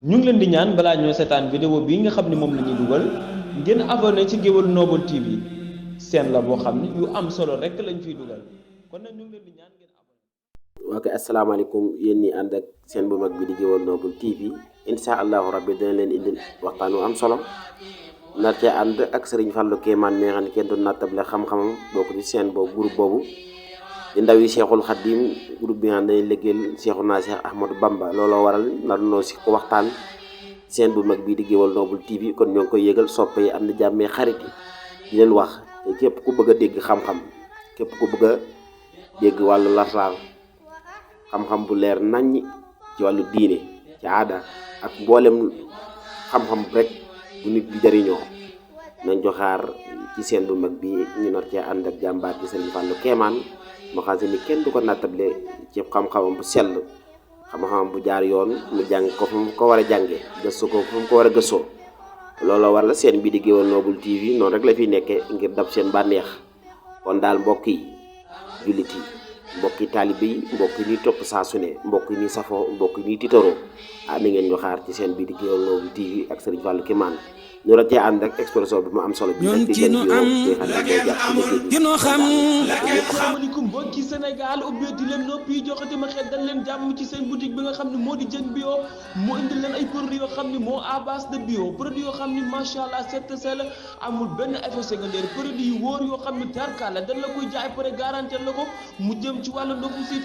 ñu ngi leen di ñaan balaa ñoo seetaan vidéo bii nga xam ne moom la ñuy dugal ngeen abonné ci Géwël Noble TV seen la boo xam ne yu am solo rek lañ fiy dugal kon nag ñu ngi leen di ñaan ngeen abonné. ok asalaamaaleykum yéen ñi ànd ak seen bu mag bi di Géwël Noble TV insha allahu rabbi dina leen indil waxtaan wu am solo nar cee ànd ak Serigne Fallou Kéemaan mi nga xam ne kenn du nattable xam-xamam bokk ci seen boobu groupe boobu di ndaw yi Cheikhul Khadim groupe bi nga xam ne dañuy liggéeyal Cheikhouna Cheikh Ahmadou Bamba looloo waral nar noo si ko waxtaan seen bu mag bii di Géwël Noble TV kon ñoo ngi koy yëgal soppe yi am na jàmmee xarit yi di leen wax képp ku bëgg a dégg xam-xam képp ku bëgg a dégg wàllu lasraar xam-xam bu leer naññ ci wàllu diine ci aada ak mboolem xam-xam rek bu nit di jëriñoo nañ joxaar ci seen bu mag bi ñu nar cee ànd ak jàmbaar ci Serigne Fallou Kéemaan moo xam se ni kenn du ko nattable ci xam-xamam bu sell xam-xamam bu jaar yoon mu jàng ko fu mu ko war a jànge gëstu ko fu mu ko war a gëstoo looloo war la seen bii di Géwël Noble TV noonu rek la fiy nekkee ngir dab seen bànneex kon daal mbokk yi jullit yi mbokki taalibe yi mbokk yi ñuy topp saa su ne mbokk yi ñuy safoo mbokk yi ñuy tiitaroo ni ngeen ñu xaar ci seen bii di Géwël Noble TV ak Serigne Fallou Kéemaan ñu la cee ànd ak expression bi mu am solo bi ñun ci nu am ci nu xam. asalaamaaleykum mbokki Sénégal ubbeeti leen nopp yi joxati ma xel dal leen jàmm ci seen boutique bi nga xam ne moo di Dieng Bio moo indil leen ay produits yoo xam ne moo à base de bio produit yoo xam ne macha allah set sell amul benn effet secondaire produit yu wóor yoo xam ne tarkala dañ la koy jaay pare garantir la ko mu jëm ci wàllu ndoxu si